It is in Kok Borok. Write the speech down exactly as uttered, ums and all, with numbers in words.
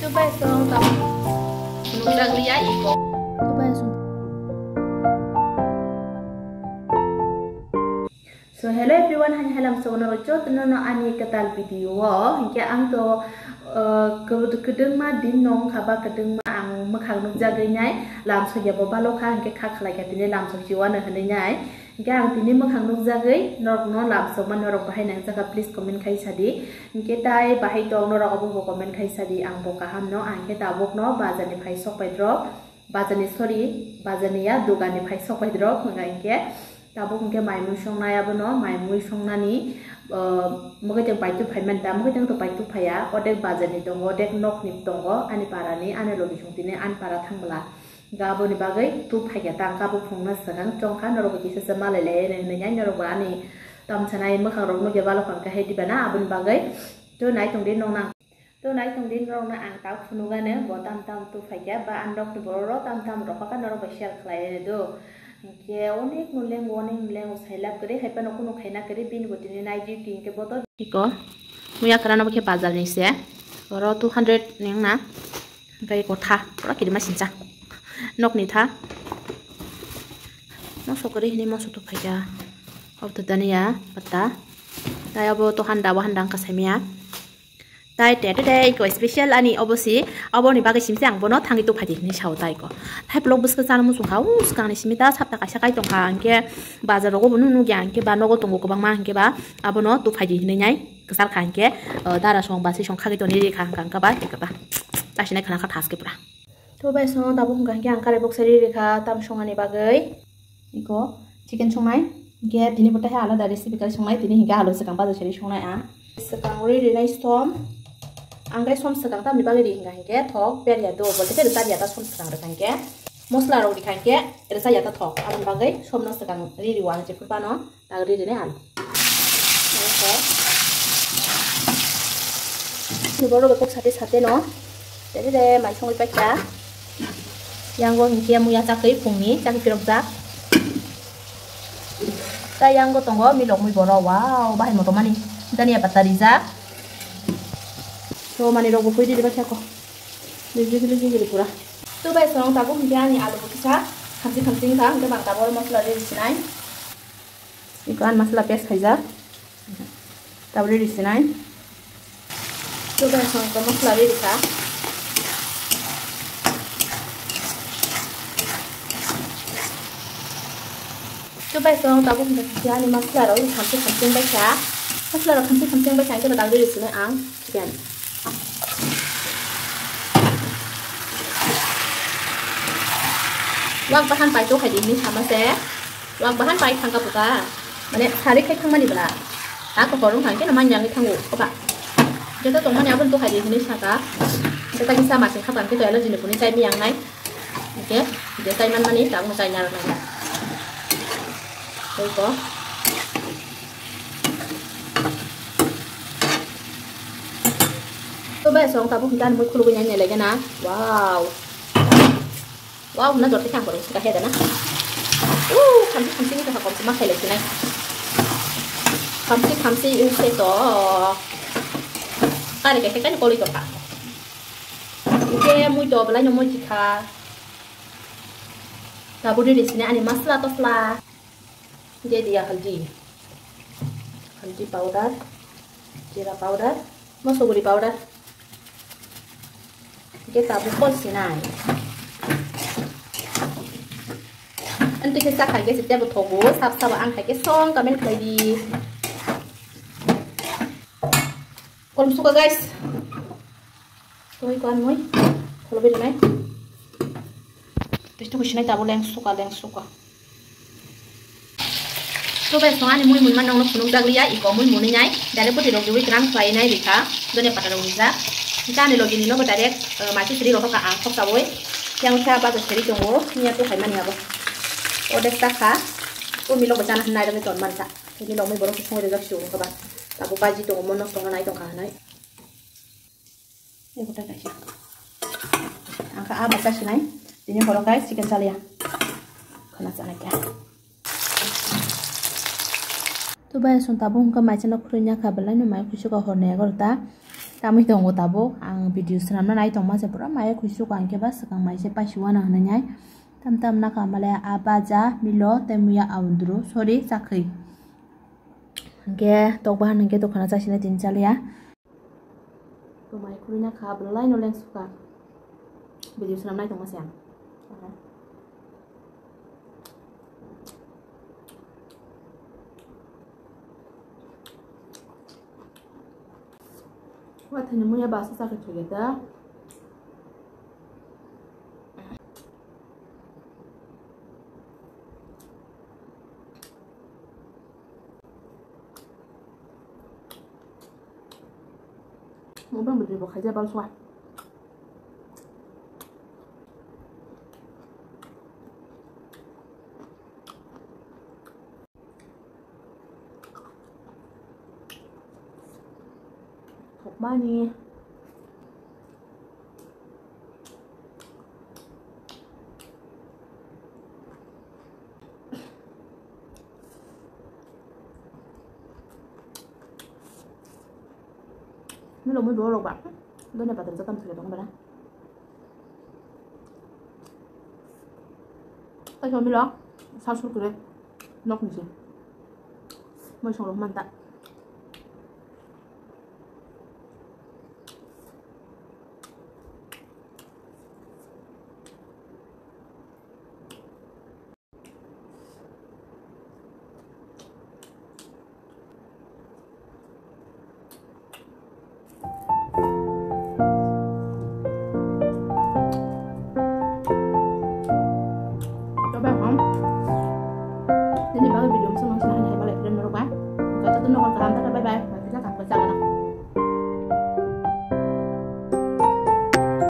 Tubai song tamo. Nukjak liya iko. Tubai song. So hello everyone, hai hai lam sono ro chot no no ani katal video o. Hinkhe ang to, uh, kwdwngma din nong khaba kwdwngma ang mwkhang nukjagwi nai lam sogya bo balo kha hinkhe kha khlai kha tini lam sogya wano hwnwi nai. Hinkhe ang tini mwkhang nukjagwi norokno lam sokma norok bahai nangjakha, please comment khai sadi. Hinkhe tai bahai tong norok obo bo comment khai sadi, ang bo kaham no, ang khe tabuk no bazar ni phai sok pai drop, bazar ni sorry, bazar ni ya dogan ni phai sok pai drop, hinkhe tabuk hinkhe mai mui songnai abono, mai mui songnani, uh, mwkhwtwng paitu phai manta, mwkhwtwng to paitu phaiya, odek bazar ni tongo, odek nok ni tongo, ani para ni, ani logi song tini ani para thang bwla. Ga aboni bagwi tu phaikha ta, ang kabuk phungna swkang chongkha, norok bo kisa se malai lai hinwi hinwi nai, norok bo ani tamsanai mwkhang rok nukya balo phang khe hai diba na, aboni bagwi tu nai tong di nong nang. Tu nai tong di norok no ang tak phunugano bo tam tam tu phaikha, ba ang rok ni borok ro tam tam rok kha norok bai share khlai do. Hinkhe onek no lengo, onek no lengo, sailab kwrwi hai phano kunu khaina kwrwi, bini bo tini night duty hinkhe boto. Iko muya kwrano bo khe bazar ni se, oro two hundred ni wngna. Hinkhe iko tha pura kirima sincha. Nokni tha. Moso kwrwi hini moso tuphaikha. Obo to daniya pata. Tai obo to handa, bo handa wngkha saimanya. Tai te te te iko special ani obo si, oboni bagwi simse ang bono thangwi tuphai di hinwi sao tai iko. Tai vlog bwswk chana muchung kha, u swkang ni simi ta sapta kaisa kai tongkha, hinkhe bazar rogo bo nung nukya, hinkhe ba nogo tongo kwbangma, hinkhe ba abono tuphai di hinwi nai. Kwchar kha hinkhe, uh, dara song ba swi song khagwi toni ri kha hwnkha hwnkha ba, hwnkha ba. Tasinai khwna kha thaske pura. To bai song tabuk hwnkha hinkhe ang karai boksa ri ri kha tam songani bagwi. Iko chicken songnai. Hinkhe tini bo taiha alada recipe kari songnai, tini hinkhe alu swkang bajar sari songnai ang. Swkang ri rinai som. Ang khe som swkang tamni bagwi ri hwnkha hinkhe thok perya do, bolte khe rwchar ya ta som swkang rwkha hinkhe. Mosla rok rikha hinkhe rwchar ya ta thok. Aboni bagwi som no swkang ri ri o ang jephuru phano. Tagri rini alu. Ni borok kok sate sate no. Tete de mai songwi paikha. Yango hinkhe muya chakri phungni chakri pirok jak. Ta yango tongo milok mui borok. Wow, bahai moto mani. Dania pata rijak. So mani rok bo pui di ba khako. Ligri ligri ligri pura. Tu bai song tabuk hinkhe ani alu bo kisa khamsi khamsi wngkha, hinkhe bang tabuk mosla ri sinai. Iko ang masala paste khaijak. Tabri risinai. Chubai song ko masala ri rikha. Chubai song tabuk ani masala rok khamsi khamsi bai kha. Masala rok khamsi khamsi bai kha, tabri risinai ang. Chicken. Wak bahan pai to khai di hinwi sama se. Wak bahan pai thangka puta. Mane sari khai thangmani bwla. Ta ko korong thangke na manya ngi thangu koba. Jeta tongmani abon to khai di hinwi saka. Jeta kisa masing kha tangke to allergy ni puni chai mi yang nai. Oke, je chai man mani ta mo chai nar nai. Oi ko. To bai song tabuk hintan mui khulugwi nai nai lagi na. Wow. Wow, na jorti kang korong sika heda na. Uh, khamsi khamsi ni kha kom ma khailai sinai. Khamsi khamsi use to. Kare ke kani koli to kha. Ke mui to belai no mui chikha. Taburi risini ani masla tosla. Dia dia haldi. Haldi powder, jeera powder, masaguri powder. Dia tabuk kol sinai. Anti ke sa khai ke setiap thogo, sap sap ang khai ke song kamen khai di. Kolom suka guys. Tui kuan mui. Kholo beri nai. Tui tu kusinai tabo leng suka, leng suka. To bai song ani mui mun man nong no phunuk jak liya, iko mui muni nai. Direct poti rok diwi kram khlai nai rikha. Done pata rok rijak. Kita ani logi ni logo direct, eh, masi sri rok ka ang khok taboi. Yang sa ba sri tongo. Niya tu hai mani abo. Ode sa kha. Umi logo jana nai rok ton man sa. Ini lomui borok song rijak su ko ba. Tabo baji tongo mono song nai tong kha nai. Eko ta kaisa. Angka a basa sinai. Tini borok kai chicken chaliya. Khana chanai kya. To bai song tabuk hwnkha mai chano khurui nya kha belai no mai kuchuk o hor ni egaroh ta. Tamwi tongo tabuk, ang video swnamna nai tongma se pura maya khuisuk ang khe ba swkang mai se paisiwana hwnwi nai. Tam tam na kha male a baja milo tei muya aundru, sorry, chakhwi. Hwnkhe tok bahan hwnkhe dokhana chasina tin chaliya. Tumai khurina kha belai no leng suka. Video swnam nai tongma se ang. Wa thani muya basa sakhe thwikhe ta. Mukbang video bo khaijak bal sua. Thokmani. Milo mui borok ba. Done patar jakam thile tong bara. Tei milo sasur kre nok nisi. Moi songrok manta. Bye bye, mom. Nini bagwi video msung nang sina hai hai balai friend norok ba. Kata tu nokol kaham, tata, bye bye.